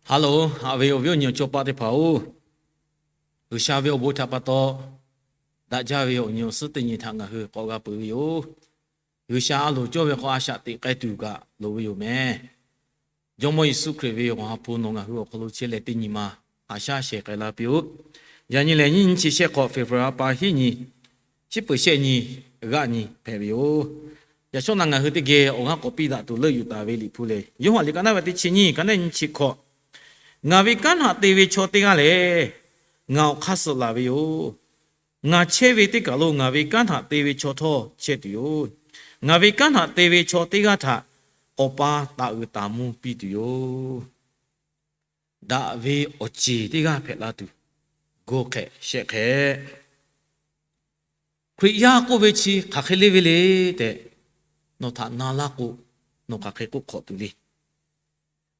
Ha loˬ, haꞈ ve awˬ viˉ awˬ nyi awˬ cawˇ paˆ teˇ hpaˍ-oˬ, G'uiˬsha ve awˬ bon htaꞈ pa taw daꞈ jaˇ ve awˬ nyi awˬ suhˉ teˇ nyi htaꞈ ngaˬ hui k'awꞈ g'a peuˬ ve yoˬ. G'uiˬsha a loˍ cawˇ ve k'o, a shaꞈ teꞈ k'ai tuˬ kaꞈ loˍ ve yoˬ mehˍ. Jawˇmawˇ Yeˍsuˆ Hkriꞈ ve awˬ ha hpu nawˬ ngaˬ hui awˬ hk'aw lo chehˇ leh teˇ nyi ma haꞈ shaˉ shehˍ k'ai laˇ piˇ-oˆ. Yaꞈ nyi lehˬ, nyiˇ nyiˇ chi shehˆ hk'awꞈ, February ha pa hiˉ nyi, chi peuˬ shehˆ nyi, g'aˆ nyi hpehꞈ ve yoˬ. Yaꞈ shawˉ naˆ ngaˬ hui teˇ geh awˬ g'aˇ k'awꞈ piˇ daꞈ tuˬ leuˆ yuˬ taˍ ve Liꞈ hpu lehˬ, Yoˇhanˬ liꞈ ka naˉ ve teˇ chi nyiˇ, ka naˉ nyiˇ chi hkawꞈ, Ngaˬ ve kanˉ htaꞈ te ve chaw teˇ g'aˇ lehˬ, ngaˬ awˬ hk'aˇ suh laˬ ve yoˬ. Ngaˬ chehˇ ve teˇ kaˬ lo ngaˬ ve kanˉ htaꞈ te ve chaw htawˇ chehˇ tuˬ yoˬ. Ngaˬ ve kanˉ htaꞈ te ve chaw teˇ g'aˇ htaꞈ Awˬ pa taˍ uiˍ taˍ mvuh piˇ tuˬ yoˬ. Daꞈ ve awˬ ceˬ teˇ g'aˇ hpehꞈ la tuˬ, go hk'ehꞈ shehˆ hk'ehꞈ. Hkriꞈ yaˇ k'oˆ ve chi hk'aˬ hk'e le ve le tehꞈ nawˬ htaꞈ na laˇ k'o, nawˬ hk'aˬ hk'e k'oˆ hk'awꞈ tuˬ le.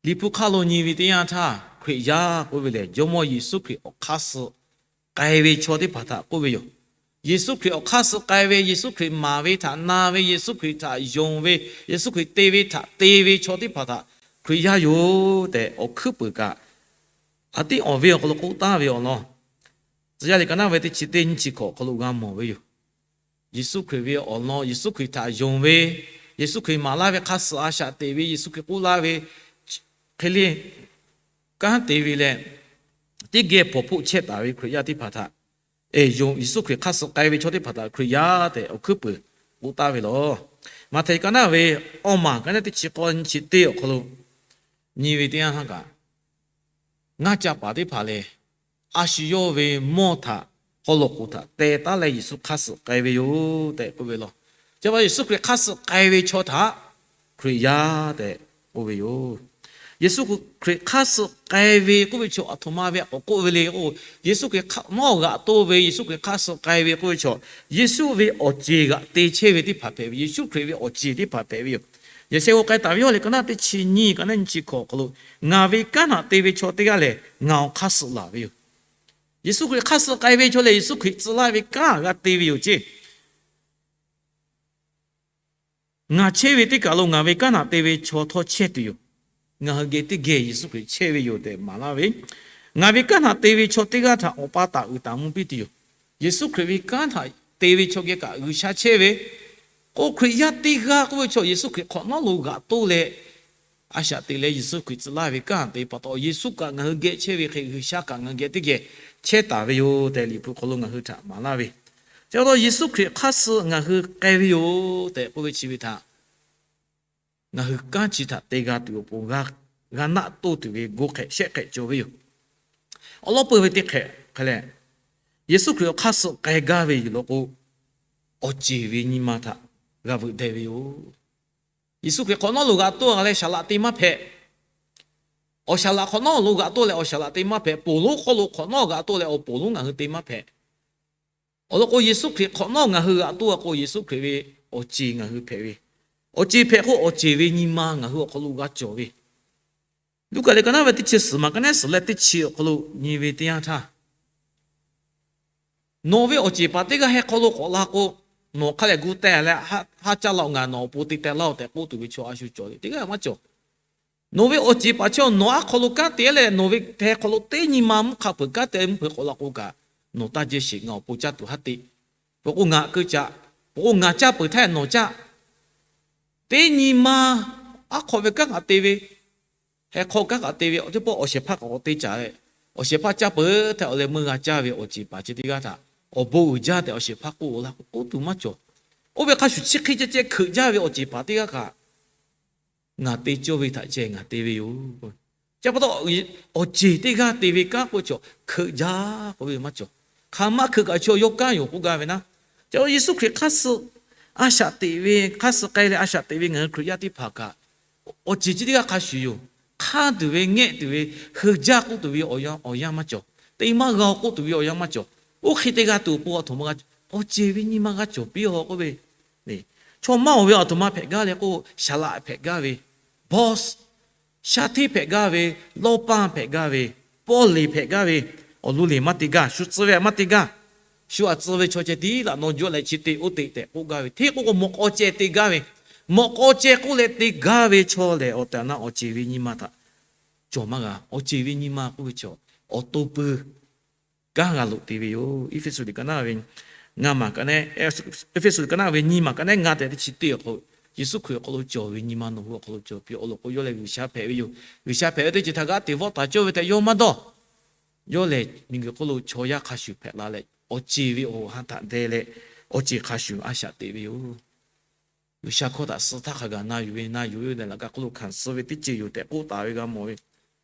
Liꞈ hpu hk'aˇ lo nyi ve teˇ yanˇ htaˇ, Hkriꞈ yaˇ k'oˆ ve lehˬ, Jawˇmawˇ Yeˍsuˆ Hkriꞈ awˬ hk'aˇ suh k'ai ve chaw teˇ hpaˍ htaꞈ k'oˆ ve yoˬ. Yeˍsuˆ Hkriꞈ awˬ hk'aˇ suh k'ai ve, Yeˍsuˆ Hkriꞈ maˍ ve htaꞈ na ve, Yeˍsuˆ Hkriꞈ htaꞈ yonˍ ve, Yeˍsuˆ Hkriꞈ te ve htaꞈ te ve chaw teˇ hpaˍ htaꞈ Hkriꞈ yaˇ yoˬ tehꞈ awˬ hkuiˉ peuˬ kaꞈ, a tiˉ awˬ ve awˬ hk'aw lo k'oˆ taˍ ve awˬ lawn, tcuh yaˇ liꞈ ka naˉ ve teˇ chi teˇ nyiˇ chi hkawꞈ awˬ hk'aw lo g'a mawˬ ve yoˬ. Yeˍsuˆ Hkriꞈ ve awˬ lawn, Yeˍsuˆ Hkriꞈ htaꞈ yonˍ ve, Yeˍsuˆ Hkriꞈ maˍ laˇ ve hk'aˇ suh a shaꞈ teꞈ ve, Yeˍsuˆ Hkriꞈ k'oˆ laˇ ve hk'e le kanˉ te ve leh, teˇ geh hpawnˬ hpoˆ chehˇ taˍ ve Hkriꞈ yaˇ teˇ hpaˍ htaꞈ, e, yonˍ, Yeˍsuˆ Hkriꞈ hk'aˇ suh k'ai ve chaw teˇ hpaˍ htaꞈ Hkriꞈ yaˇ tehꞈ awˬ hkuiˉ peuˬ k'oˆ taˍ ve laˬ. Maꞈhtehˍ ka naˉ ve awˇ maˬ ka naˉ teˇ chi k'awˇ nyiˇ chi teˇ awˬ hk'aw lo nyi ve teˇ yanˇ htaˇ kaꞈ, ngaˇ ca paˍ teˇ hpaˍ lehˬ, a shu yawˇ ve mawˇ htaꞈ haw loꞈ k'oˍ htaꞈ teh taˉ leh Yeˍsuˆ hk'aˇ suh k'ai ve yoˬ tehꞈ k'oˆ ve laˬ. Chi pa Yeˍsuˆ Hkriꞈ hk'aˇ suh k'ai ve chaw htaꞈ Hkriꞈ yaˇ tehꞈ k'oˆ ve yoˬ. Yeˍsuˆ Hkriꞈ hk'aˇ suh k'ai ve k'oˆ ve chaw aˬ htoꞈ ma ve a k'awꞈ k'oˆ ve le k'o, Yeˍsuˆ Hkriꞈ hk'aˇ nawˉ g'aꞈ toˆ ve, Yeˍsuˆ Hkriꞈ hk'aˇ suh k'ai ve k'oˆ ve chaw, Yeˍsuˆ ve awˬ ceˬ g'aꞈ te chehˇ ve teˇ hpaˍ hpehꞈ ve, Yeˍsuˆ Hkriꞈ ve awˬ ceˬ teˇ hpaˍ hpehꞈ ve yoˬ. Yaꞈ sheh g'aw k'ai taˍ ve Yoˇhanˬ liꞈ ka naˉ teˇ chi nyiˇ, ka naˉ nyiˇ chi hkawꞈ awˬ hk'aw lo, Ngaˬ ve kanˉ htaꞈ te ve chaw teˇ g'aˇ lehˬ, ngaˬ awˬ hk'aˇ suh laˬ ve yoˬ. Yeˍsuˆ Hkriꞈ hk'aˇ suh k'ai ve chaw lehˬ, Yeˍsuˆ Hkriꞈ tcuh laˇ ve kanˉ g'a te ve yoˬ ceˇ. Ngaˬ chehˇ ve teˇ kaˬ lo ngaˬ ve kanˉ htaꞈ te ve chaw htawˇ chehˇ tuˬ yoˬ. Ngaˬ hui geh teˇ geh Yeˍsuˆ Hkriꞈ chehˇ ve yoˬ tehꞈ maˍ laˇ ve, ngaˬ ve kanˉ htaꞈ te ve chaw teˇ g'aˇ htaꞈ Awˬ pa taˍ uiˍ taˍ mvuh piˇ tuˬ yoˬ. Yeˍsuˆ Hkriꞈ ve kanˉ htaꞈ te ve chaw geh kaꞈ G'uiˬsha chehˇ ve k'o, Hkriꞈ yaˇ teˇ g'aˇ k'oˆ ve chaw Yeˍsuˆ Hkriꞈ hk'awꞈ nawˉ lo g'aꞈ toˆ leh, a shaꞈ teꞈ leh Yeˍsuˆ Hkriꞈ tcuh laˇ ve kanˉ te pa taw, Yeˍsuˆ kaꞈ ngaˬ hui geh chehˇ ve hk'e G'uiˬsha kaꞈ ngaˬ hui geh teˇ geh chehˇ taˍ ve yoˬ tehꞈ Liꞈ hpu hk'aw lo ngaˬ hui htaꞈ maˍ laˇ ve. Chi pa taw Yeˍsuˆ Hkriꞈ hk'aˇ suh ngaˬ hui k'ai ve yoˬ tehꞈ k'oˆ ve chi ve htaꞈ ngaˬ hui kanˉ chi htaꞈ te g'a tuˬ awˬ pon g'a naˆ toˇ tuˬ ve go hk'ehꞈ shehˆ hk'ehꞈ cawˬ ve yoˬ. Awˬ lawn peuˬ ve teˇ hk'ehꞈ hk'e leh, Yeˍsuˆ Hkriꞈ awˬ hk'aˇ suh k'ai gaˇ ve yoˬ law k'o, awˬ ceˬ ve nyi ma htaꞈ g'a veuꞈ deh ve yoˬ. Yeˍsuˆ Hkriꞈ hk'awꞈ nawˉ lo g'aꞈ toˆ leh saˍ laꞈ te maˇ hpehꞈ. Awˬ saˍ laꞈ hk'awꞈ nawˉ lo g'aꞈ toˆ leh awˬ saˍ laꞈ te maˇ hpehꞈ. Ponˬ lonˉ hk'aw lo hk'awꞈ nawˉ g'aꞈ toˆ leh awˬ ponˬ lonˉ ngaˬ hui te maˇ hpehꞈ. Awˬ lawn k'o, Yeˍsuˆ Hkriꞈ hk'awꞈ nawˉ ngaˬ hui g'aꞈ toˆ a k'o, Yeˍsuˆ Hkriꞈ ve awˬ ceˬ ngaˬ hui hpehꞈ ve, awˬ ceˬ hpehꞈ k'o, awˬ ceˬ ve nyi ma ngaˬ hui awˬ hk'aw lo g'a cawˬ ve, Luˉkaꞈ liꞈ ka naˉ ve teˇ chi suhˍ maˬ ka naˉ suhˍ leh teˇ chi awˬ hk'aw lo nyi ve teˇ yanˇ htaˇ, nawˬ ve awˬ ceˬ paˍ teˇ g'aˇ heh hk'aw lo k'awꞈ la k'o, nawˬ hk'a lehˬ gu teh leh haˆ caˇ laˇ-oˬ, ngaˬ nawˬ awˬ pon te teh laˇ-oˬ tehꞈ k'oˆ tuˬ ve chaw a shu cawˬ le. Teˇ g'aˇ maˇ cawˬ. Nawˬ ve awˬ ceˬ paˍ chaw nawˬ aˉ hk'aw lo kanˉ te leh, nawˬ ve heh hk'aw lo teˇ nyi ma mvuhˇ hk'a peuˬ kanˉ te mvuhˇ hpeuꞈ k'awꞈ la k'o kaꞈ, nawˬ taˇ jehˇ sheˍ, ngaˬ awˬ pon caˇ tuˬ haˉ te. Peuˬ k'o ngaˬ keu caꞈ, peuˬ k'o ngaˬ caˇ peuˬ htaˇ nawˬ caˇ. Teˇ nyi ma aˉ hk'aw ve kanˉ kaꞈ te ve, heh hk'aw kanˉ kaꞈ te ve, awˬ teˇ pawˆ awˬ shehˍ hpaˇ k'awꞈ te caˍ leh, awˬ shehˍ hpaˇ caˇ peuˬ htaˇ awˬ leh meuˇ g'a caˇ ve awˬ ceˬ paˍ chi teˇ g'aˇ htaꞈ awˬ bon uiˍ jaˇ tehꞈ awˬ shehˍ hpaˇ k'oˆ la k'o, k'oˆ tuˬ maˇ cawˬ. Oˇ ve hk'a shuˍ chi hk'e ceh ceh hkeuꞈ jaˇ ve awˬ ceˬ paˍ teˇ g'aˇ kaꞈ, ngaˬ te cawˇ ve htaꞈ ceh ngaˬ te ve yoˬ. Chi pa taw, awˬ ceˬ teˇ g'aˇ te ve kanˉ k'oˆ ve chaw hkeuꞈ jaˇ k'oˆ ve maˇ cawˬ. Hk'aˬ maˇ hkeuꞈ kaꞈ chaw yawˇ kanˉ yoˬ k'oˆ gaˇ ve naˉ. Chi Yeˍsuˆ Hkriꞈ hk'aˇ suh a shaꞈ teꞈ ve, hk'aˇ suh k'ai leh a shaꞈ teꞈ ve ngaˬ hui Hkriꞈ yaˇ teˇ hpaˍ kaꞈ, awˬ ceˬ chi teˇ g'aˇ hk'a shuˍ yoˬ. Hk'anˇ tuˬ ve, ngehˆ tuˬ ve, heuˬ jaˇ k'oˆ tuˬ ve awˬ yanˇ maˇ cawˬ. Te maˇ g'a-oˬ k'oˆ tuˬ ve awˬ yanˇ maˇ cawˬ. Oˇ hk'e te g'a tuˬ awˬ pon aˬ htoꞈ ma g'a, awˬ ceˬ ve nyi ma g'a cawˬ piˇ-oˬ k'oˆ ve, chaw maˇ oˬ ve aˬ htoꞈ ma hpehꞈ gaˇ leh k'o, saˍ laꞈ hpehꞈ gaˇ ve, boss, shaˉ hteˇ hpehꞈ gaˇ ve, lawˇ paˇ hpehꞈ gaˇ ve, pawˇ leˬ hpehꞈ gaˇ ve, awˬ lu leˬ maˇ te gaˇ, shu tcuh ve maˇ te gaˇ, shu aꞈ tcuh ve chaw ceh tiˉ laꞈ naw jawˆ leh chi te oˇ te tehꞈ k'oˆ gaˇ ve, hteˇ k'oˆ k'o mawꞈ k'aw ceh te gaˇ ve, mawꞈ k'aw ceh k'oˆ leh te gaˇ ve chaw lehˬ, awˬ tehˬ awˬ na awˬ ceˬ ve nyi ma htaꞈ cawˬ maˇ g'a. Awˬ ceˬ ve nyi ma k'oˆ ve chaw, awˬ to pui kanˉ g'a loꞈ te ve yoˬ. Eˇfeˇsuꞈ liꞈ ka naˉ ve ngaˇ maˬ ka nehˉ, Eˇfeˇsuꞈ liꞈ ka naˉ ve nyiˇ maˬ ka nehˉ ngaˇ tehꞈ teˇ chi teˇ awˬ hk'aw lo, Yeˍsuˆ Hkriꞈ awˬ hk'aw lo cawˬ ve nyi ma nawˬ hui awˬ hk'aw lo cawˬ piˇ. Awˬ lawn k'o, yawˇ lehˬ G'uiˬsha hpehꞈ ve yoˬ. G'uiˬsha hpehꞈ ve teˇ ceuˬ htaꞈ g'aˇ teꞈ vawˆ taˍ cawˇ ve tehꞈ yawˇ maˇ dawˇ. Yawˇ lehˬ miˬguiˬ hk'oˆ lo chaw yaˇ hk'a shuˍ hpehꞈ la leh, awˬ ceˬ ve awˬ ha htaꞈ deh leh, awˬ ceˬ hk'a shuˍ a shaꞈ teꞈ ve yoˬ. G'uiˬsha hkawˇ htaꞈ suh htaˇ hk'a gaˬ na yuˬ ve, na yuˬ ve lehˬ laꞈ ka hk'oˆ lo hkanˍ suh ve teˇ ceuˬ yoˬ tehꞈ k'oˆ taˍ ve g'a mawˬ ve.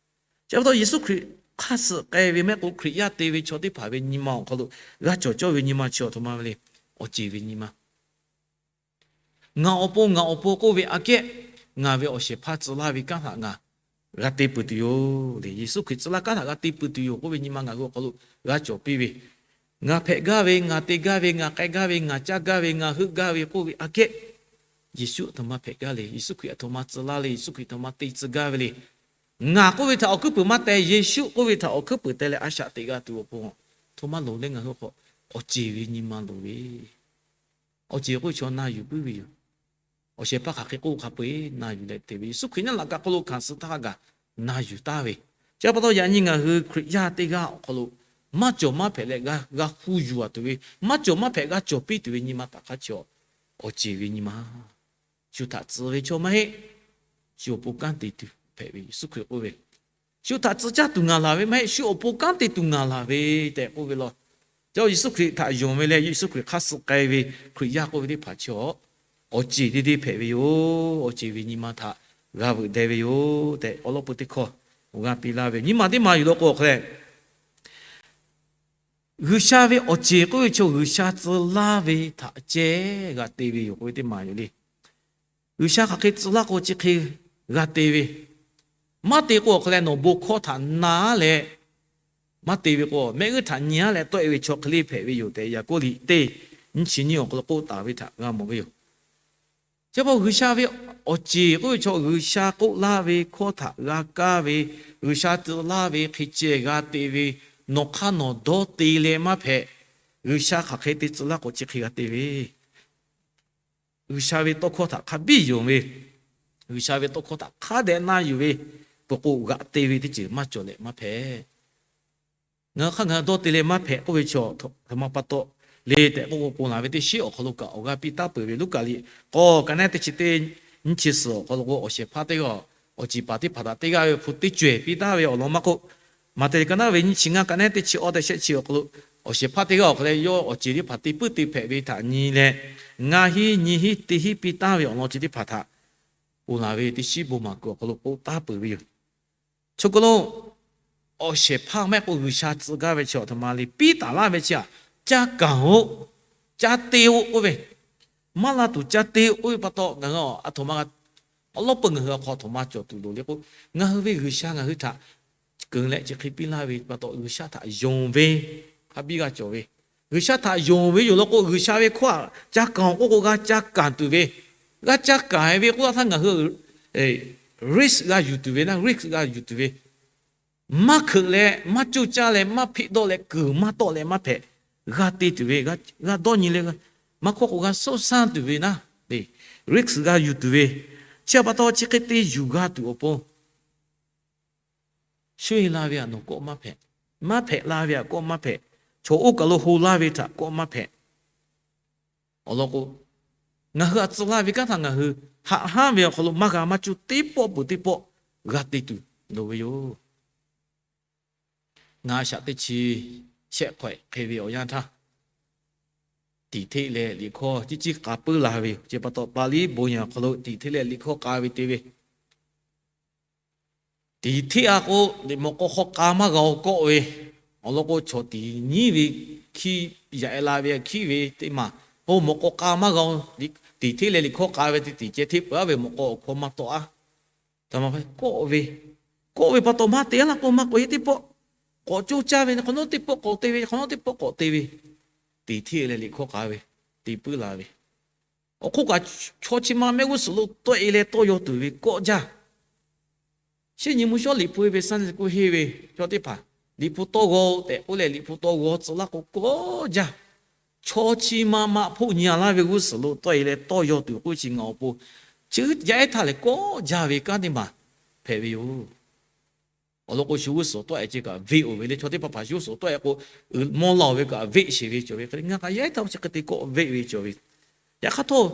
Chi pa taw Yeˍsuˆ Hkriꞈ hk'aˇ suh k'ai ve mehˆ k'o, Hkriꞈ yaˇ te ve chaw teˇ hpaˍ ve nyi ma awˬ hk'aw lo g'a cawˬ cawˇ ve nyi ma chi awˬ htoꞈ ma ve le. Awˬ ceˬ ve nyi ma. Ngaˬ awˬ pon, ngaˬ awˬ pon k'oˆ ve aꞈ kehˉ, ngaˬ ve awˬ shehˍ hpaˇ tcuh laˇ ve kanˉ htaꞈ ngaˬ g'a te peuˬ tuˬ yoˬ le. Yeˍsuˆ Hkriꞈ tcuh laˇ kanˉ htaꞈ g'a te peuˬ tuˬ yoˬ k'oˆ ve nyi ma ngaˬ hui awˬ hk'aw lo g'a cawˬ piˇ ve, ngaˬ hpehꞈ gaˇ ve, ngaˬ te gaˇ ve, ngaˬ k'ai gaˇ ve, ngaˬ caˇ gaˇ ve, ngaˬ heuˆ gaˇ ve k'oˆ ve aꞈ kehˉ, Yeˍsuˆ aˬ htoꞈ ma hpehꞈ gaˇ le. Yeˍsuˆ Hkriꞈ aˬ htoꞈ ma tcuh laˇ le. Yeˍsuˆ Hkriꞈ aˬ htoꞈ ma te tcuh gaˇ ve le. Ngaˬ k'oˆ ve htaꞈ awˬ hkuiˉ puiˍ maˇ teh, Yeˍsuˆ k'oˆ ve htaꞈ awˬ hkuiˉ puiˍ teh leh a shaꞈ teꞈ g'a tuˬ awˬ pon, aˬ htoꞈ ma loˍ leh ngaˬ hui awˬ hk'aw awˬ ceˬ ve nyi ma loˍ ve. Awˬ ceˬ k'oˆ ve chaw na yuˬ puiˉ ve yoˬ. Awˬ shehˍ hpaˇ hk'aˬ hk'e k'oˆ hk'a peu-eˬ na yuˬ leh te ve, Yeˍsuˆ Hkriꞈ nyiˇ laꞈ ka hk'oˆ lo hkanˍ suh htaˇ g'a na yuˬ taˍ ve. Chi pa taw yaꞈ nyi ngaˬ hui Hkriꞈ yaˇ teˇ g'aˇ awˬ hk'aw lo maˇ cawˬ maˇ hpehꞈ leh g'a, g'a hu yuˬ a tuˬ ve, maˇ cawˬ maˇ hpehꞈ g'a cawˬ piˇ tuˬ ve nyi ma htaꞈ hk'a chaw, awˬ ceˬ ve nyi ma. Shu htaꞈ tcuh ve chaw maˇ heˆ. Shu awˬ pon kanˉ te tuˬ hpehꞈ ve Yeˍsuˆ Hkriꞈ k'oˆ ve, shu htaꞈ tcuh caˇ tuˬ ngaˬ laˬ ve maˇ heˆ, shu awˬ pon kanˉ te tuˬ ngaˬ laˬ ve tehꞈ k'oˆ ve law. Chi Yeˍsuˆ Hkriꞈ htaꞈ yonˍ ve leh Yeˍsuˆ Hkriꞈ hk'aˇ suh k'ai ve Hkriꞈ yaˇ k'oˆ ve teˇ hpaˍ chi awˬ ceˬ teˇ deˇ hpehꞈ ve yoˬ. Awˬ ceˬ ve nyi ma htaꞈ g'a veuꞈ deh ve yoˬ tehꞈ awˬ lawn peu teˇ hkawˇ awˬ g'aˇ piˇ laˇ ve. Nyi ma teˇ ma yuˬ law k'o awˬ hk'aw leh, G'uiˬsha ve awˬ ceˬ k'oˆ ve chaw G'uiˬsha tcuh laˇ ve htaꞈ ceh g'a te ve yoˬ k'oˆ ve teˇ maˬ yoˬ le. G'uiˬsha hk'aˬ hk'e tcuh laˇ k'o chi hk'e g'a te ve. Maˇ te k'o awˬ hk'aw leh nawˬ bon hkawˇ htaꞈ na leh maˇ te ve k'o, mehˆ g'uˇ htaꞈ nyi-a leh tawˆ-e ve chaw hk'e le hpehꞈ ve yoˬ tehꞈ Yaˍkoˆ liꞈ teˇ nyiˇ chi nyiˇ awˬ hk'aw lo k'oˆ taˍ ve htaꞈ g'a mawˬ ve yoˬ. Chi pa G'uiˬsha ve awˬ ceˬ k'oˆ ve chaw G'uiˬsha k'oˆ laˇ ve hkawˇ htaꞈ g'a kaˇ ve, G'uiˬsha tcuh laˇ ve hk'e ceh g'a te ve, nawˬ hk'aˇ nawˬ dawˇ te leh maˇ hpehꞈ. G'uiˬsha hk'aˬ hk'e te tcuh laˇ k'o chi hk'e g'a te ve. G'uiˬsha ve tawˇ hkawˇ htaꞈ hk'a biˇ yonˍ ve, G'uiˬsha ve tawˇ hkawˇ htaꞈ hk'a dehꞈ na yuˬ ve, peuˬ k'o g'aꞈ te ve teˇ ceuˬ maˇ cawˬ leh maˇ hpehꞈ. Ngaˬ hui hk'aˇ ngaˬ hui dawˇ te leh maˇ hpehꞈ k'oˆ ve chaw htoꞈ ma pa taw le tehꞈ k'oˆ k'o, ponˬ laˬ ve teˇ shiˉ awˬ hk'aw lo kaꞈ awˬ g'aˇ piˇ taˉ peuˬ ve Luˉkaꞈ liꞈ k'awˇ ka nehˉ teˇ chi teˇ nyiˇ chi suhˍ awˬ hk'aw lo k'o, awˬ shehˍ hpaˇ teˇ g'aˇ awˬ ceˬ paˍ teˇ hpaˍ htaꞈ teˇ g'aˇ ve hpu teˇ cawehˬ piˇ taˍ ve awˬ lawn maˇ k'oˆ, Maꞈhtehˍ liꞈ ka nehˉ ve nyiˇ chi ngaˇ ka nehˉ teˇ chi awˇ teˇ shehˆ chi awˬ hk'aw lo, awˬ shehˍ hpaˇ teˇ g'aˇ awˬ hk'aw leh yawˇ awˬ ceˬ teˇ hpaˍ te puiˉ te hpehꞈ ve htaꞈ nyi leh, ngaˇ hinˉ nyiˇ hinˉ teˇ hinˉ piˇ taˍ ve awˬ lawn chi teˇ hpaˍ htaꞈ ponˬ laˬ ve teˇ shiˉ bon maˬ kuiˬ awˬ hk'aw lo k'oˆ taˉ peuˬ ve yoˬ. Chaw k'o lo, awˬ shehˍ hpaˇ mehˆ k'o G'uiˬsha tcuh gaˇ ve chi awˬ htoꞈ ma le, piˇ taˍ laˇ ve chi htaꞈ caˇ kanˬ-oˆ, caˇ te-oˆ k'oˆ ve, maˇ la tuˬ caˇ te-oˆ k'oˆ ve pa taw ngaˬ hui aˬ htoꞈ ma, awˬ lawn peuˬ ngaˬ hui awˬ hk'aw htoꞈ ma cawˬ tuˬ loˍ le k'o, ngaˬ hui ve G'uiˬsha ngaˬ hui htaꞈ keunˍ leh chi hk'e piˇ laˇ ve pa taw G'uiˬsha htaꞈ yonˍ ve, hk'a biˇ g'a cawˬ ve, G'uiˬsha htaꞈ yonˍ ve yoˬ law k'o, G'uiˬsha ve hkawˇ htaꞈ caˇ kanˬ-oˆ k'oˆ k'o g'a caˇ kanˬ tuˬ ve, g'a caˇ kanˬ ve k'oˆ laˇ htaˇ ngaˬ hui risk g'a yuˬ tuˬ ve naˉ, risk g'a yuˬ tuˬ ve, maˇ hkeuꞈ leh maˇ coˇ caˇ leh maˇ hpeˆ dawˆ leh kuiˬ maˇ tawˆ leh maˇ hpehꞈ, g'a te tuˬ ve, g'a dawˇ nyi leh maˇ hkawˇ k'o g'a soˇ sanˇ tuˬ ve naˉ, risk g'a yuˬ tuˬ ve, chi htaꞈ pa taw chi hk'e te yuˬ g'a tuˬ awˬ pon shu-e la ve htaꞈ nawˬ kawˆ maˇ hpehꞈ. Maˇ hpehꞈ la ve htaꞈ kawˆ maˇ hpehꞈ. Chaw oˇ kaˬ lo ho laˇ ve htaꞈ kawˆ maˇ hpehꞈ. Awˬ lawn k'o, ngaˬ hui aꞈ tcuh laˇ ve kanˉ htaꞈ ngaˬ hui haꞈ hanˉ ve awˬ hk'aw lo maˇ g'a maˇ cuˇ teˇ pawˆ peuˬ teˇ pawˆ g'a te tuˬ loˍ ve yoˬ. Ngaˬ a shaꞈ teˇ chi shehˆ hk'awehꞈ hk'e ve awˬ yanˇ htaˇ, tiꞈ hteˆ leh liꞈ hkawˇ ciˉ ciˉ k'a puiˉ la ve yoˬ. Chi pa taw Paˍliˆ bon yehˬ awˬ hk'aw lo tiꞈ hteˆ leh liꞈ hkawˇ k'a ve te ve, tiꞈ hteˆ-a k'o, liꞈ mawꞈ k'aw hk'aw k'a maˇ g'a-o kawˆ ve, awˬ lawn k'o chaw tiꞈ nyiˉ ve hkiˇ yaꞈ-e la ve hkiˉ ve teˇ maˬ, k'o mawꞈ k'aw k'a maˇ g'a-o. Tiꞈ hteˆ leh liꞈ hkawˇ k'a ve te tiꞈ ceh hteˆ peuˬ-a ve mawꞈ k'aw awˬ hkawˇ maˇ tawˆ-a. Kawˆ ve, kawˆ ve pa taw maˇ te-a laˇ k'o maˇ k'awꞈ heˆ teˇ pawˆ, k'awꞈ coˇ caˇ ve, hk'awꞈ nawˉ teˇ pawˆ k'awꞈ te ve, hk'awꞈ nawˉ teˇ pawˆ k'awꞈ te ve, tiꞈ hteˆ leh liꞈ hkawˇ k'a ve te puiˉ la ve, awˬ hk'oˆ kaꞈ chaw chi ma mehˆ g'uˇ suhˍ lo tawˆ-e leh tawˇ yaw tuˬ ve kawˆ jaˇ. Shinˉ nyi mvuhˇ shawˉ liꞈ hpu-e ve Sunday school henˇ ve chaw teˇ hpaˍ, liꞈ hpu tawˇ g'aw tehꞈ k'oˆ leh liꞈ hpu tawˇ g'aw tcuh laˇ k'o kawˆ jaˇ. Chaw chi ma maꞈ hpoˆ nyi-a laˇ ve g'uˇ suhˍ lo tawˆ-e leh tawˇ yaw tuˬ k'oˆ chi ngaˬ awˬ pon chi yaˇ ehˉ htaˇ lehˬ kawˆ jaˇ ve kanˉ teˇ maˬ hpehꞈ ve yoˬ. Awˬ lawn k'o, shu g'uˇ suhˍ tawˆ-e ce kaꞈ veˆ-oˬ ve le. Chaw teˇ hpaˍ hpaˍ shu g'uˇ suhˍ tawˆ-e k'o, mawˇ la-oˬ ve kaꞈ veˆ sheˍ ve cawˬ ve hk'e le. Ngaˬ k'aꞈ yehˉ htaˇ chi hk'e te kawˆ veˆ ve cawˬ ve. Yaꞈ hk'aˇ htawˇ,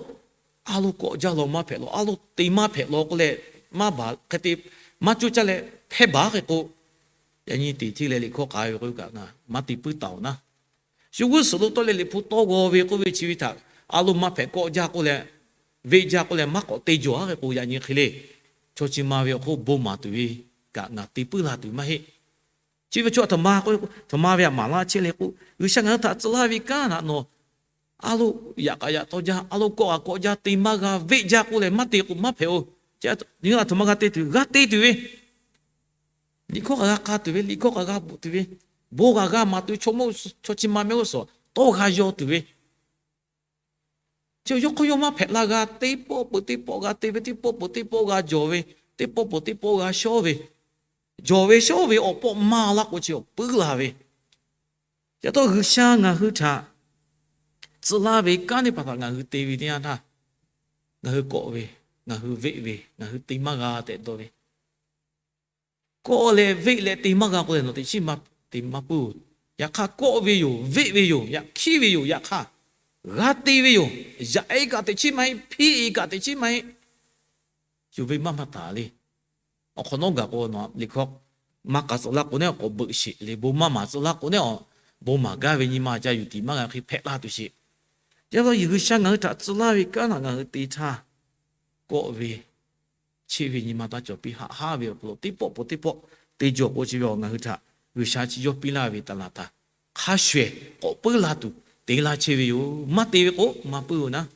a loˍ kawˆ jaˇ law maˇ hpehꞈ law, a loˍ te maˇ hpehꞈ law k'oˆ leh, maˇ baˬ hk'e te maˇ coˇ caˇ leh hpehˇ baˬ hk'e k'o, yaꞈ nyi teꞈ hteˇ leh liꞈ hkawˇ k'ai ve k'o kaꞈ ngaˬ maˇ te puiˉ taˍ-oˬ naˉ. Shu g'uˇ suhˍ lo tawˆ leh liꞈ hpu tawˇ g'aw ve k'oˆ ve chi ve htaꞈ a loˍ maˇ hpehꞈ k'awˆ jaˇ k'oˆ leh, veˆ jaˇ k'oˆ leh maˇ k'awꞈ te jawˬ-a hk'e k'o, yaꞈ nyi hk'e le, chaw chi ma ve awˬ hk'oˆ bon maˍ tuˬ ve kaꞈ ngaˬ te puiˉ la tuˬ maˇ heˆ. Chi ve chaw htaꞈ ma k'o, htaꞈ ma ve htaꞈ maˍ laˇ chehˇ le k'o, G'uiˬsha ngaˬ hui htaꞈ tcuh laˇ ve kanˉ htaꞈ nawˬ a loˍ yaꞈ k'aꞈ yaꞈ tawˇ jaˇ, a loˍ kawˆ k'aꞈ kawˆ jaˇ, te maˇ g'a, veˆ jaˇ k'oˆ leh maˇ te k'o maˇ hpehꞈ-oˬ. Nyi a htoꞈ ma g'a te tuˬ, g'a te tuˬ ve, liꞈ hkawˇ kaꞈ g'a k'a tuˬ ve, liꞈ hkawˇ kaꞈ g'a bvuhꞈ tuˬ ve, bon kaꞈ g'a maˍ tuˬ ve, chaw mawˇ chaw chi ma mehˆ g'uˇ suhˍ tawˇ g'a yaw tuˬ ve, chi yawˇ hk'aw yawˇ maˇ hpehꞈ la g'a, teˇ pawˆ peuˬ teˇ pawˆ g'a te ve, teˇ pawˆ peuˬ teˇ pawˆ g'a jawˬ ve, teˇ pawˆ peuˬ teˇ pawˆ g'a shawˉ ve, jawˬ ve shawˉ ve awˬ pawˆ maˇ laˇ k'o chi awˬ puiˉ la ve. Yaꞈ taw G'uiˬsha ngaˬ hui htaꞈ tcuh laˇ ve kanˉ teˇ hpaˍ htaꞈ ngaˬ hui te ve teˇ yanˇ htaˇ, ngaˬ hui kawˆ ve, ngaˬ hui veˆ ve, ngaˬ hui te maˇ g'a tehꞈ dawˇ ve, kawˆ leh veˆ leh te maˇ g'a k'o leh nawˬ teꞈ chiˉ te maˇ puiˉ-oˬ. Yaꞈ hk'aˇ kawˆ ve yoˬ, veˆ ve yoˬ, yaꞈ hkiˉ ve yoˬ, yaꞈ hk'aˇ g'a te ve yoˬ. Yaꞈ-e kaꞈ teꞈ chiˉ maˇ heˆ, hpiˇ-e kaꞈ teꞈ chiˉ maˇ heˆ. Shu venˇ baˆ maˇ taˍ le. Awˬ hk'awꞈ nawˉ gaˬ k'o nawˬ liꞈ hkawˇ maˇ k'a tcuh laˇ k'o nehˉ awˬ k'awꞈ beuꞈ sheˍ le, bon maˇ maˍ tcuh laˇ k'o nehˉ awˬ bon maˍ gaˇ ve nyi ma ca yuˬ tiˍ maˇ g'a hk'e hpehꞈ laˇ tuˬ sheˍ. Yaꞈ hk'aˇ G'uiˬsha ngaˬ hui htaꞈ tcuh laˇ ve kanˉ htaꞈ ngaˬ hui te htaˇ, kawˆ ve, cheˆ ve nyi ma taˇ cawˬ piˇ, haꞈ haˉ ve awˬ hk'aw lo teˇ pawˆ peuˬ teˇ pawˆ te jawˬ k'o chi ve awˬ ngaˬ hui htaꞈ G'uiˬsha chi yawˇ piˇ laˇ ve taˍ laˬ htaꞈ hk'a shuˍ-ehˍ k'awꞈ puiˉ la tuˬ te laˇ chehˇ ve yoˬ. Maˇ te ve k'o maˇ puiˉ-oˬ naˉ.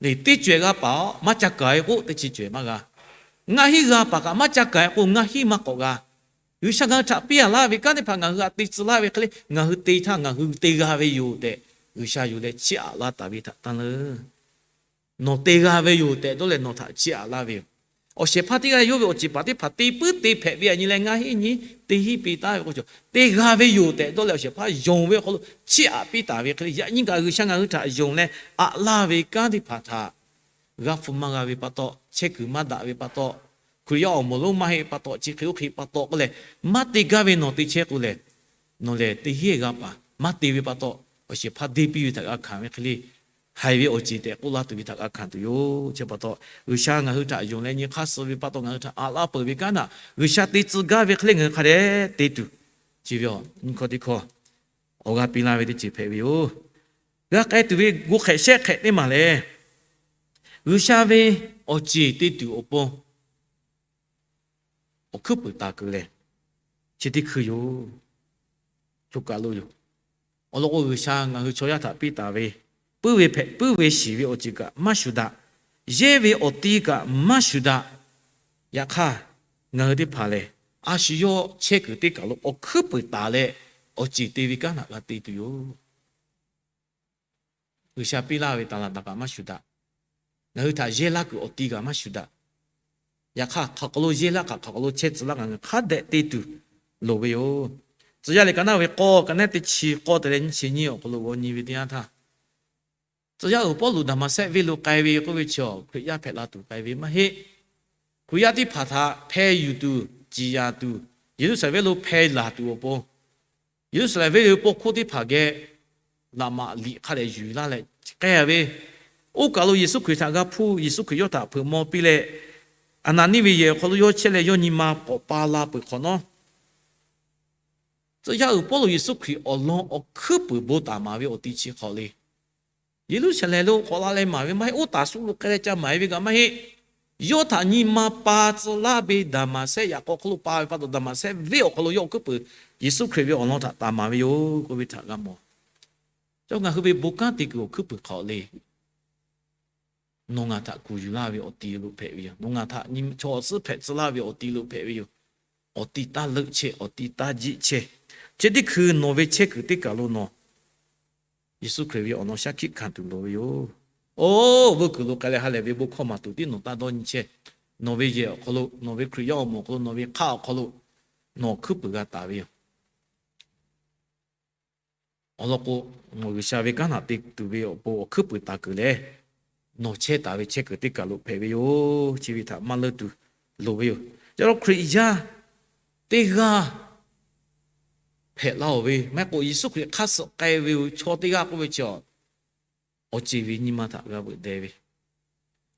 Lehˬ teˇ cawehˬ g'a paˍ-aˬ maˇ ca kaˍ ve k'o teˇ chi cawehˬ maˇ g'a. Ngaˇ hinˉ g'a paˍ kaꞈ maˇ ca kaˍ ve k'o ngaˇ hinˉ maˇ k'awꞈ g'a. G'uiˬsha ngaˬ hui htaꞈ piˇ-a laˇ ve kanˉ teˇ hpaˍ ngaˬ hui htaꞈ te tcuh laˇ ve hk'e le, ngaˬ hui te htaˇ ngaˬ hui te g'a ve yoˬ tehꞈ, G'uiˬsha yuˬ leh chiˇ aꞈ laˇ taˍ ve htaꞈ tanˇ leuˬ. Nawˬ te g'a ve yoˬ tehꞈ dawˇ leh nawˬ htaꞈ chiˇ aꞈ laˇ ve yoˬ. Awˬ shehˍ hpaˇ teˇ g'aˇ yawˇ ve awˬ ceˬ paˍ teˇ hpaˍ te puiˉ te hpehꞈ ve aꞈ nyi leh ngaˇ hinˉ nyi teˇ hinˉ piˇ taˍ ve k'o, te g'a ve yoˬ tehꞈ dawˇ leh awˬ shehˍ hpaˇ yonˍ ve awˬ hk'aw lo chiˇ aꞈ piˇ taˍ ve hk'e le, yaꞈ nyi kaꞈ G'uiˬsha ngaˬ hui htaꞈ yonˍ leh aꞈ laˇ ve kanˉ teˇ hpaˍ htaꞈ g'a hpu maˇ g'a ve pa taw, chehˇ kuiˬ maˇ daꞈ ve pa taw, Hkriꞈ yaˇ awˬ moˍ lonˉ maˇ heˆ pa taw, chi hk'e oˇ hk'e pa taw k'oˆ leh, maˇ te gaˇ ve nawˬ te chehˇ k'o lehˬ, nawˬ lehˬ teˇ hinˉ g'a paˍ maˇ te ve pa taw, awˬ shehˍ hpaˇ deˇ piˇ ve htaꞈ g'a hkanˍ ve hk'e le, haiˬ ve awˬ ceˬ tehꞈ k'oˆ laˇ tuˬ ve htaꞈ g'a hkanˍ tuˬ yoˬ. Chi pa taw, G'uiˬsha ngaˬ hui htaꞈ yonˍ leh nyi hk'aˇ suh ve pa taw ngaˬ hui htaꞈ aꞈ laˇ peuˬ ve kanˉ htaꞈ G'uiˬsha te tcuh gaˇ ve hk'e le ngaˬ hui hk'a dehꞈ te tuˬ, chi ve awˬ nyi hkawˇ teˇ hkawˇ awˬ g'aˇ piˇ laˇ ve teˇ ceuˬ hpehꞈ ve yoˬ. G'a k'ai tuˬ ve gu hk'ehꞈ shehˉ hk'ehꞈ teˇ maˬ lehˬ, G'uiˬsha ve awˬ ceˬ te tuˬ awˬ pon awˬ hkuiˉ puiˍ taˍ kuiˬ lehˬ, chi teˇ hkui yoˬ. Choˬ kaˬ lo yoˬ. Awˬ lawn k'o, G'uiˬsha ngaˬ hui chaw yaˇ htaꞈ piˇ taˍ ve, puiˉ ve hpehꞈ puiˉ ve shiˍ ve awˬ ceuˬ kaꞈ maˇ shuˍ daꞈ. Yehˇ ve awˬ ti kaꞈ maˇ shuˍ daꞈ. Yaꞈ hk'aˇ, ngaˬ hui teˇ hpaˍ lehˬ, a shu yawˇ chehˇ kuiˬ teˇ kaˬ lo awˬ hkuiˉ puiˍ taˍ leh, awˬ ceˬ te ve kanˉ htaꞈ g'a te tuˬ yoˬ. G'uiˬsha piˇ laˇ ve taˍ laˍ htaꞈ kaꞈ maˇ shuˍ daꞈ. Ngaˬ hui htaꞈ yehˇ laˇ kuiˬ awˬ ti kaꞈ maˇ shuˍ daꞈ. Yaꞈ hk'aˇ, hk'aˬ hk'aw lo yehˇ laˇ kaꞈ, hk'aˬ hk'aw lo chehˇ tcuh laˇ kaꞈ, ngaˬ hui hk'a dehꞈ te tuˬ loˍ ve yoˬ. Tcuh yaˇ liꞈ ka naˉ ve k'awˇ, ka naˉ teˇ chi k'awˇ te leh nyiˇ chi nyiˇ awˬ hk'aw lo g'aw nyi ve teˇ yanˇ htaˇ, tcuh yaˇ uiˍ Pawˇluꞈ Daˍmaˍsehˆ venˇ lo k'ai ve k'oˆ ve chi, Hkriꞈ yaˇ hpehꞈ la tuˬ k'ai ve maˇ heˆ. Hkriꞈ yaˇ teˇ hpaˍ htaꞈ hpeh yuˬ tuˬ, ciˍ yanˍ tuˬ, Yeˍruˆsaˍlehnˍ venˇ lo hpeh laˬ tuˬ awˬ pon, Yeˍruˆsaˍlehnˍ venˇ ve pawˇ hkuˇ teˇ hpaˍ geh laꞈ maꞈ liꞈ hk'a dehꞈ yuˬ laˇ leh k'ai ve, oˇ kaˬ lo Yeˍsuˆ Hkriꞈ htaꞈ g'a hpuˇ, Yeˍsuˆ Hkriꞈ yawˇ htaꞈ hpeuꞈ maw piˇ leh, Aˍnaˍniˆ ve yehˬ awˬ hk'aw lo yawˇ chehˇ leh yawˇ nyi ma k'awꞈ pa la peuˬ hk'awꞈ nawˉ, tcuh yaˇ uiˍ Pawˇluꞈ Yeˍsuˆ Hkriꞈ awˬ lawn awˬ hkuiˉ puiˍ bon taˍ maˍ ve awˬ ti chi hk'awꞈ le. Yeˍruˆsaˍlehnˍ lo k'awꞈ la leh maˍ ve maˇ heˆ, oˇ taˍ suh lo k'ai leh ca maˍ e ve kaꞈ maˇ heˆ. Yawˇ htaꞈ nyi ma pa tcuh laˇ ve Daˍmaˍsehˆ yaꞈ k'aw hk'aw lo pa ve pa taw, Daˍmaˍsehˆ venˇ awˬ hk'aw lo yawˇ awˬ hkuiˉ puiˍ Yeˍsuˆ Hkriꞈ ve awˬ lawn htaꞈ taˍ maˍ ve yoˬ k'oˆ ve htaꞈ g'a mawˬ. Cawˬ ngaˬ hui ve bon kanˉ te kuiˬ awˬ hkuiˉ puiˍ hk'awꞈ le. Nawˬ ngaˬ htaꞈ kuˬ yuˬ laˇ ve awˬ ti lo hpehꞈ ve yoˬ. Nawˬ ngaˬ htaꞈ chaw awˬ suhˉ hpehꞈ tcuh laˇ ve awˬ ti lo hpehꞈ ve yoˬ. Awˬ ti taˇ leuˆ chehˇ, awˬ ti taˇ jiˆ chehˇ. Chi teˇ hkui nawˬ ve chehˇ kuiˬ teˇ kaˬ lo nawˬ Yeˍsuˆ Hkriꞈ ve awˬ lawn shaˉ hkiˆ hkanˍ tuˬ loˍ ve yoˬ. Oˇ, veuˇ kuiˬ lo k'ai leh ha lehˬ ve bon hkawˇ maˍ tuˬ tiˉ nawˬ taˇ dawˇ nyi chehˇ. Nawˬ ve yehˬ awˬ hk'aw lo, nawˬ ve Hkriꞈ yaˇ awˬ moˍ awˬ hk'aw lo, nawˬ ve hk'aˇ awˬ hk'aw lo nawˬ awˬ hkuiˉ puiˍ g'a taˍ ve yoˬ. Awˬ lawn k'o, nawˬ G'uiˬsha ve kanˉ htaꞈ te tuˬ ve awˬ pon awˬ hkuiˉ puiˍ taˍ kuiˬ lehˬ, nawˬ chehˇ taˍ ve chehˇ kuiˬ teˇ kaˬ lo hpehꞈ ve yoˬ. Chi ve htaꞈ maˇ leuˆ tuˬ loˍ ve yoˬ. Ca lo Hkriꞈ yaˇ teˇ g'aˇ hpehꞈ laˇ-oˬ ve, maˇ heˆ k'o Yeˍsuˆ Hkriꞈ hk'aˇ suh k'ai ve-o chaw teˇ g'aˇ k'oˆ ve chi, awˬ ceˬ ve nyi ma htaꞈ g'a veuꞈ deh ve,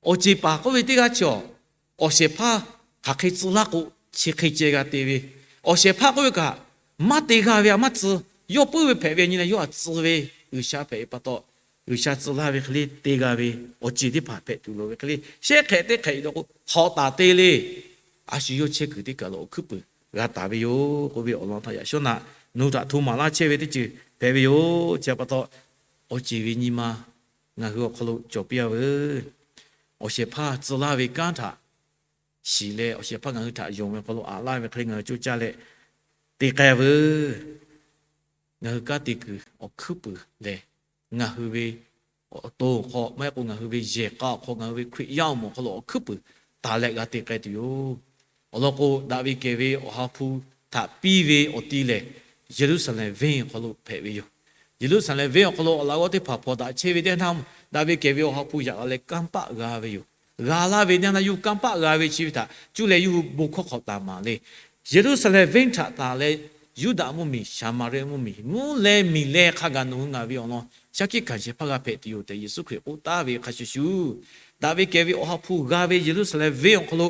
awˬ ceˬ paˍ k'oˆ ve teˇ g'aˇ chi, awˬ shehˍ hpaˇ hk'aˬ hk'e tcuh laˇ k'o chi hk'e ceh g'a te ve, awˬ shehˍ hpaˇ k'oˆ ve kaꞈ maˇ te g'a ve a maˇ tcuh, yawˇ puiˉ ve hpehꞈ ve nyi leh yawˇ htaꞈ tcuh ve, G'uiˬsha hpehꞈ ve pa taw, G'uiˬsha tcuh laˇ ve hk'e le te g'a ve, awˬ ceˬ teˇ hpaˍ hpehꞈ tuˬ loˍ ve hk'e le shehˆ hk'ehꞈ teˇ hk'ehꞈ yoˬ k'o, hk'awꞈ taˍ te le. A shu yawˇ chehˇ kuiˬ teˇ kaˬ lo awˬ hkuiˉ puiˍ g'a taˍ ve yoˬ k'oˆ ve awˬ lawn htaꞈ yaꞈ shawˉ naꞈ nawˬ hui htaꞈ hto maˍ laˇ chehˇ ve teˇ ceuˬ hpehꞈ ve yoˬ. Chi pa taw, awˬ ceˬ ve nyi ma ngaˬ hui awˬ hk'aw lo cawˬ piˇ-a veuˬ. Awˬ shehˍ hpaˇ tcuh laˇ ve kanˉ htaꞈ shiˍ leh, awˬ shehˍ hpaˇ ngaˬ hui htaꞈ yonˍ ve hk'aw lo aꞈ laˇ ve hk'e le ngaˬ hui coˇ caˇ leh te k'ai-a veuˬ. Ngaˬ hui kanˉ te kuiˬ awˬ hkuiˉ puiˍ lehˬ, ngaˬ hui ve awˬ to awˬ hk'aw maˇ heˆ k'o ngaˬ hui ve yehˬ k'a awˬ hk'aw, ngaˬ hui ve Hkriꞈ yaˇ awˬ moˍ awˬ hk'aw lo awˬ hkuiˉ puiˍ taˍ leh g'a te k'ai tuˬ yoˬ. Awˬ lawn k'o, daꞈ ve kehˬ ve Awˬ ha hpu htaꞈ piˇ ve awˬ ti lehˬ, Yeˍruˆsaˍlehnˍ venˇ awˬ hk'aw lo hpehꞈ ve yoˬ. Yeˍruˆsaˍlehnˍ venˇ awˬ hk'aw lo awˬ laꞈ g'awˇ teˇ hpaˍ hpawnˬ daꞈ chehˇ ve teˇ yanˇ htaˇ, daꞈ ve kehˬ ve Awˬ ha hpu yaꞈ la leh kanˇ paˆ g'a ve yoˬ. G'a laˇ ve teˇ yanˇ htaˇ yawˇ hui kanˇ paˆ g'a ve chi ve htaꞈ cuˇ leh yawˇ hui bon hkawˇ hk'awꞈ taˍ maˍ le. Yeˍruˆsaˍlehnˍ venˇ htaꞈ taˍ leh, Yuˇdaꞈ mvuhˇmiˬ, Saˍmaˍriˆ mvuhˇmiˬ, mvuhˇ leh miˬ leh hk'a gaˬ nawˬ hui ngaˬ ve awˬ lawn shaˉ hkiˆ hkanˍ shehˍ hpaˇ g'a hpehꞈ tuˬ yoˬ tehꞈ Yeˍsuˆ Hkriꞈ k'oˆ taˍ ve hk'a shuˍ shuˍ, daꞈ ve kehˬ ve Awˬ ha hpu g'a ve Yeˍruˆsaˍlehnˍ venˇ awˬ hk'aw lo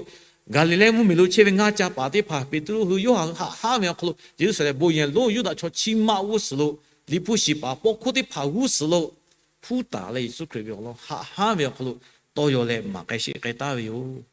Gaˍliˍlehˇ mvuhˇmiˬ lo chehˇ ve ngaˇ ca paˍ teˇ hpaˍ Peˍtruˆ hui, Yoˇhanˬ hui haꞈ hanˉ ve awˬ hk'aw lo Yeˍruˆsaˍlehnˍ bon yehˬ lonˉ Yuˇdaꞈ chaw chi ma g'uˇ suhˍ lo, Liꞈ hpu shiˍ paˍ paw hkuˇ teˇ hpaˍ g'uˇ suhˍ lo hpuˇ taˍ leh Yeˍsuˆ Hkriꞈ ve awˬ lawn haꞈ hanˉ ve awˬ hk'aw lo tawˇ yaw leh maˍ k'ai sheˆ k'ai taˍ ve yoˬ.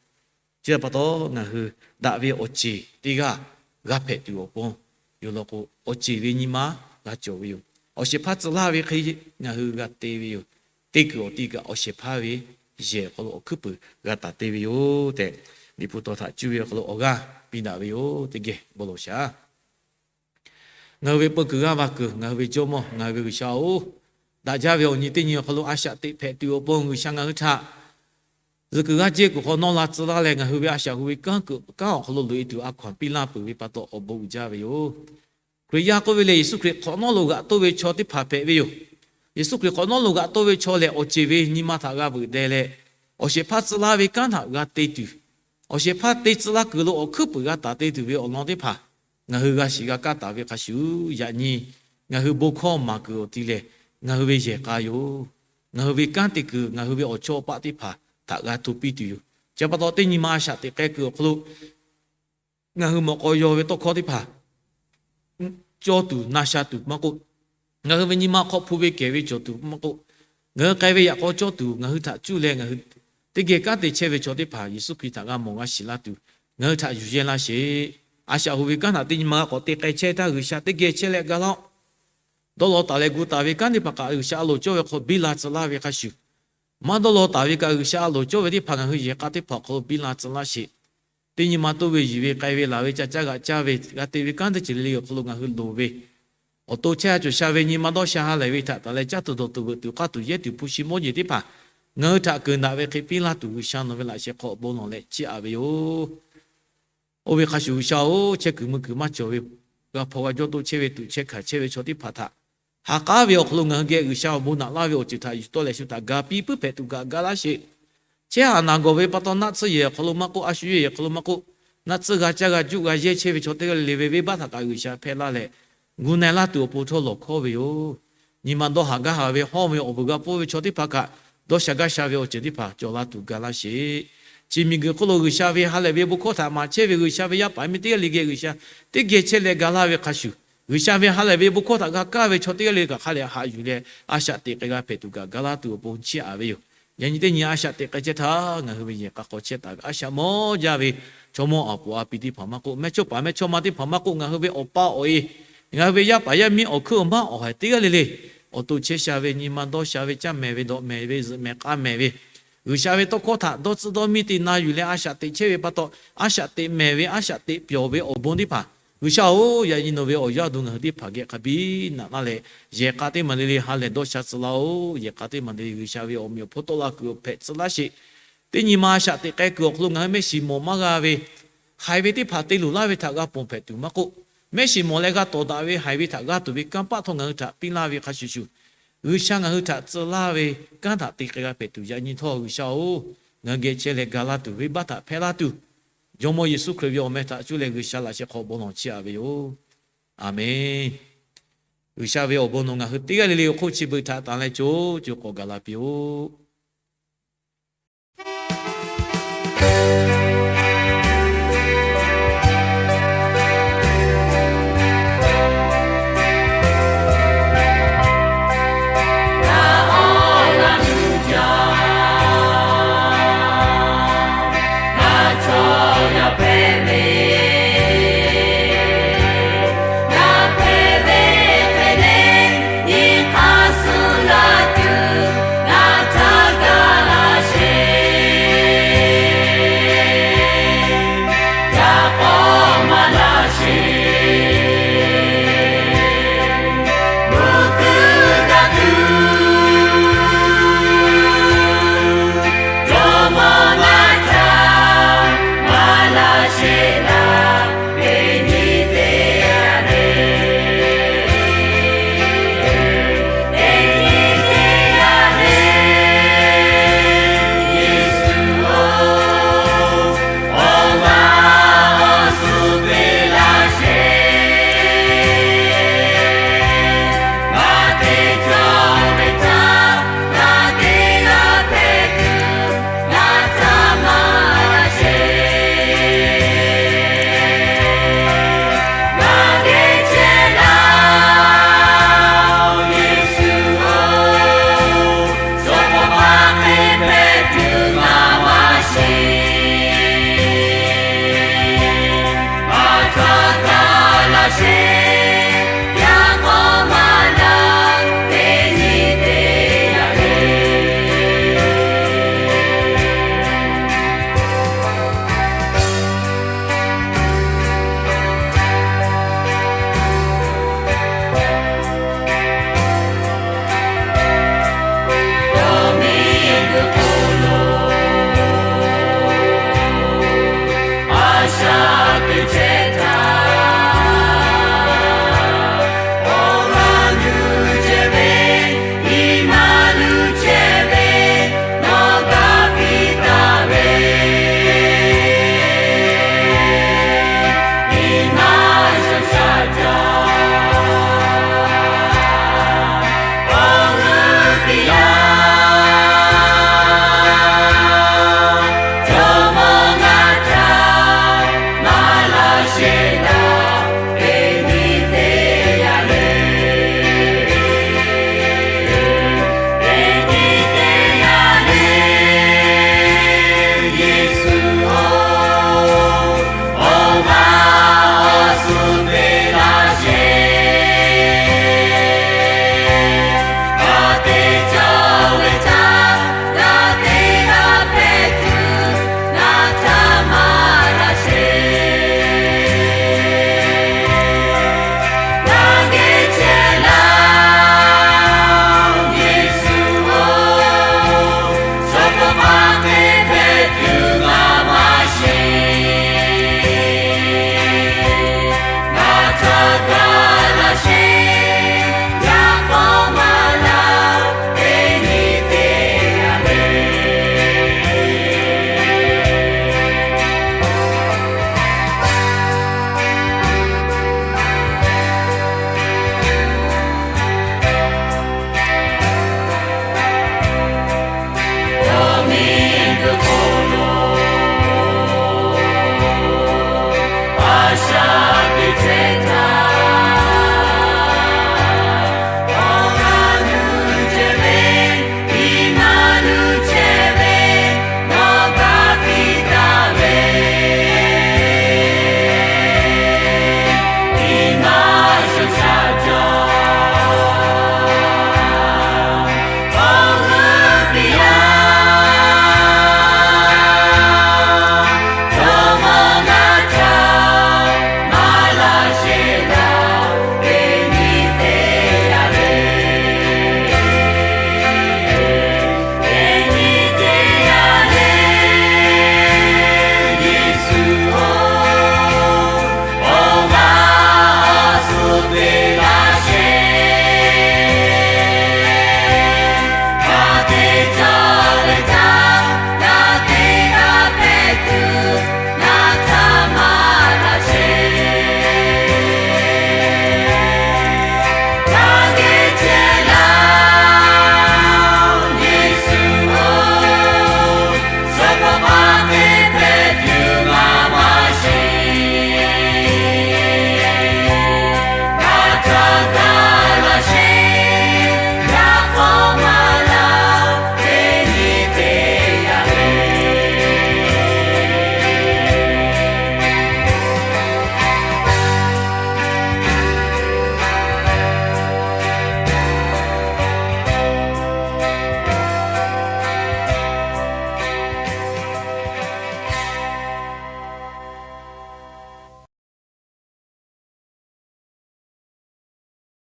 Chi pa taw, ngaˬ hui daꞈ ve awˬ ceˬ teˇ g'aˇ g'a hpehꞈ tuˬ awˬ pon yoˬ law k'o, awˬ ceˬ ve nyi ma g'a cawˬ ve yoˬ. Awˬ shehˍ hpaˇ tcuh laˇ ve hk'e ngaˬ hui g'a te ve yoˬ. Te kuiˬ awˬ ti kaꞈ awˬ shehˍ hpaˇ ve yehˬ awˬ hk'aw lo awˬ hkuiˉ puiˍ g'a taˍ te ve yoˬ tehꞈ, Liꞈ hpu taw htaꞈ cuˇ ve awˬ hk'aw lo awˬ g'aˇ piˇ daꞈ ve yoˬ. Teˇ geh bon lawˬ shaˍ. Ngaˬ hui ve peu kuiˬ g'aˇ va kuiˬ, ngaˬ hui ve Jawˇmawˇ, ngaˬ hui ve G'uiˬsha-oˬ, daꞈ jaˇ ve awˬ nyi teˇ nyi awˬ hk'aw lo a shaꞈ teꞈ hpehꞈ tuˬ awˬ pon G'uiˬsha ngaˬ hui htaꞈ zuhꞈ kuiˬ g'aˇ jehˇ kuiˬ hk'aw nawˇ la tcuh laˇ leh, ngaˬ hui ve a shaꞈ hu ve kanˉ kuiˬ kanˉ awˬ hk'aw lo loꞈ-e tuˬ a hkaw-anˬ piˇ laˇ peuˬ ve pa taw awˬ bon uiˍ jaˇ ve yoˬ. Hkriꞈ yaˇ k'oˆ ve lehˬ, Yeˍsuˆ Hkriꞈ hk'awꞈ nawˉ lo g'aꞈ toˆ ve chaw teˇ hpaˍ hpehꞈ ve yoˬ. Yeˍsuˆ Hkriꞈ hk'awꞈ nawˉ lo g'aꞈ toˆ ve chaw lehˬ, awˬ ceˬ ve nyi ma htaꞈ g'a veuꞈ deh leh, awˬ shehˍ hpaˇ tcuh laˇ ve kanˉ htaꞈ g'a te tuˬ, awˬ shehˍ hpaˇ te tcuh laˇ kuiˬ lo awˬ hkuiˉ puiˍ g'a taˍ te tuˬ ve awˬ lawn teˇ hpaˍ ngaˬ hui g'a shiˍ g'a kaˇ taˍ ve hk'a shuˍ, yaꞈ nyi ngaˬ hui bon hkawˇ maˍ kuiˬ awˬ ti lehˬ, ngaˬ hui ve yehˬ k'a yoˬ. Ngaˬ hui ve kanˉ te kuiˬ, ngaˬ hui ve awˬ chawˇ awˬ paˆ teˇ hpaˍ htaꞈ g'a hto piˇ tuˬ yoˬ. Chi pa taw, teˇ nyi ma a shaꞈ teꞈ k'ai kuiˬ awˬ hk'aw lo ngaˬ hui mawꞈ k'aw yaw ve tawˇ hkawˇ teˇ hpaˍ cawˇ tuˬ na sha tuˬ maˇ k'oˆ, ngaˬ hui ve nyi ma hk'aw hpu ve kehˬ ve cawˬ tuˬ maˇ k'oˆ, ngaˬ hui k'ai ve yaꞈ k'aw cawˇ tuˬ, ngaˬ hui htaꞈ cuˇ leh ngaˬ hui teˇ geh kanˉ te chehˇ ve chaw teˇ hpaˍ Yeˍsuˆ Hkriꞈ htaꞈ g'a mawˬ g'a shiˍ laˇ tuˬ, ngaˬ hui htaꞈ yuˬ yehˇ laˇ sheˍ. A shaꞈ hu ve kanˉ htaꞈ teˇ nyi ma g'a k'awꞈ te k'ai chehˇ htaˇ, G'uiˬsha teˇ geh chehˇ leh ga laˇ-oˆ. Dawˇ law taˍ leh gu taˍ ve kanˉ teˇ hpaˍ kaꞈ G'uiˬsha a loˍ cawˇ ve hk'aw biˇ la tcuh laˇ ve hk'a shuˍ, maˇ dawˇ law taˍ ve kaꞈ G'uiˬsha a loˍ cawˇ ve teˇ hpaˍ ngaˬ hui yehˬ k'a teˇ hpaˍ awˬ hk'aw lo biˇ la tcuh laˇ sheˍ. Teˇ nyi ma toˇ ve yiˬ ve k'ai ve laˬ ve ca caˇ g'aꞈ caˇ ve g'a te ve kanˉ teˇ ceuˬ le le awˬ hk'aw lo ngaˬ hui loˍ ve, awˬ to chehˇ sha cawˬ sha ve nyi ma dawˇ sha ha lehˬ ve htaꞈ taˍ leh caˇ tuˬ dawˬ tuˬ veuꞈ tuˬ k'aˇ tuˬ yehˇ tuˬ hpu shi mawˇ jeˬ teˇ hpaˍ ngaˬ hui htaꞈ keunˍ daꞈ ve hk'e piˇ laˇ tuˬ, G'uiˬsha nawˬ ve laꞈ sheh hk'aw awˬ bon lawˬ leh chiˇ aꞈ ve yoˬ. Oˇ ve hk'a shuˍ G'uiˬsha-oˬ, chehˇ kuiˬ mui kuiˬ maˇ cawˬ ve, g'a hpaw g'a jawˇ toˇ chehˇ ve tuꞈ chehˇ hkanˍ chehˇ ve chaw teˇ hpaˍ htaꞈ ha k'aˉ ve awˬ hk'aw lo ngaˬ hui geh G'uiˬsha awˬ bon naꞈ laˇ ve awˬ ceuˬ htaꞈ yuˬ tawˆ leh shu htaꞈ ga piˇ puiˉ hpehꞈ tuˬ kaꞈ ga laˇ sheˍ. Chehˇ haˍ naˬ gawˬ ve pa taw naˆ tsuhˇ yehˬ awˬ hk'aw lo maˇ k'oˆ, a shu yehˬ awˬ hk'aw lo maˇ k'oˆ, naˆ tsuhˇ g'a caˇ g'a juˆ g'a yehˇ chehˇ ve chaw teˇ g'aˇ le le ve venˇbaˆ htaꞈ kaꞈ G'uiˬsha hpehˇ laˇ leh, gu na-e laˇ tuˬ awˬ pon htawˇ lawˬ hkawˇ ve yoˬ. Nyi ma dawˇ haˍ gaˇ haˍ ve hawˇ ve awˬ vuiˬ g'a pfuhˇ ve chaw teˇ hpaˍ kaꞈ, dawˇ sha gaˇ sha ve awˬ ceuˬ teˇ hpaˍ cawˬ la tuˬ ga laˇ sheˍ. Chi miˬguiˬ hk'oˆ lo G'uiˬsha ve ha lehˬ ve bon hkawˇ htaꞈ maˍ chehˇ ve G'uiˬsha ve yaˇ paˍ miˇ teˇ g'aˇ le geh G'uiˬsha teˇ geh chehˇ leh ga laˇ ve hk'a shuˍ, G'uiˬsha ve ha lehˬ ve bon hkawˇ htaꞈ g'a kaˇ ve chaw teˇ g'aˇ le kaꞈ hk'a lehˬ haꞈ yuˬ leh a shaꞈ teꞈ k'ai g'a hpehꞈ tuˬ kaꞈ ga laˇ tuˬ awˬ pon chiˇ aꞈ ve yoˬ. Yaꞈ nyi teˇ nyi a shaꞈ teꞈ k'ai chehˇ htaˇ, ngaˬ hui ve yehˬ k'a hk'aw chehˇ taˍ ve a shaꞈ mawˇ jaˇ ve chaw mawˇ aˍ poˍ a pi teˇ hpaˍ maˇ k'oˆ, mehˇchawˇpaˍ mehˇchawˇma teˇ hpaˍ maˇ k'oˆ, ngaˬ hui ve awˬ pa awˬ e, ngaˬ hui ve yaˇ paˍ yaˇ miˇ awˬ hkuiˉ awˬ maˉ awˬ haiˬ teˇ g'aˇ le le, awˬ to chehˇ sha ve, nyi ma dawˇ sha ve, caˇ mehˍ ve, dawꞈ mehˍ ve, zuhꞈ mehˍ k'aˇ mehˍ ve, G'uiˬsha ve tawˇ hkawˇ htaꞈ dawˇ tcuhˆ dawˇ miˇ te na yuˬ leh a shaꞈ teꞈ chehˇ ve pa taw, a shaꞈ teꞈ mehˍ ve, a shaꞈ teꞈ pyawˬ ve awˬ bon teˇ hpaˍ, G'uiˬsha-oˬ, yaꞈ nyi nawˬ ve awˬ yaˇ awˬ duˬ ngaˬ hui teˇ hpaˍ geh hk'a biˇ naꞈ laˇ leh, yehˬ k'a teˇ maˬ le le ha lehˬ dawˇ sha tcuh laˇ-oˬ. Yehˬ k'a teˇ maˬ le le G'uiˬsha ve awˬ meꞈ awˬ hponˇ tawˆ la kuiˬ awˬ hpehꞈ tcuh laˇ sheˍ. Teˇ nyi ma a shaꞈ teꞈ k'ai kuiˬ awˬ hk'aw lo ngaˬ hui mehˆ shiˍ mawˬ maˇ g'a ve, haiˬ ve teˇ hpaˍ te luˬ laˇ ve htaꞈ g'a ponˬ hpehꞈ tuˬ maˇ k'oˆ, mehˆ shiˍ mawˬ leh g'a tawˍ daꞈ ve haiˬ ve htaꞈ g'a tuˬ ve kanˇ paˆ htawˇ ngaˬ hui htaꞈ piˇ laˇ ve hk'a shuˍ shuˍ, G'uiˬsha ngaˬ hui htaꞈ tcuh laˇ ve kanˉ htaꞈ te k'ai g'a hpehꞈ tuˬ, yaꞈ nyi htawˇ G'uiˬsha-oˬ, ngaˬ hui geh chehˇ leh ga laˇ tuˬ, venˇbaˆ htaꞈ hpehˇ laˇ tuˬ, Jawˇmawˇ Yeˍsuˆ Hkriꞈ ve awˬ meh htaꞈ cuˇ leh G'uiˬsha laꞈ sheh hk'aw bon lawˬ chiˇ aꞈ ve yoˬ. Aˍmenˍ. G'uiˬsha ve awˬ bon nawˬ ngaˬ hui teˇ g'aˇ le le awˬ hk'oˆ chi beuꞈ htaꞈ tanˍ leh co co k'awꞈ gaˬ la piˇ-oˆ.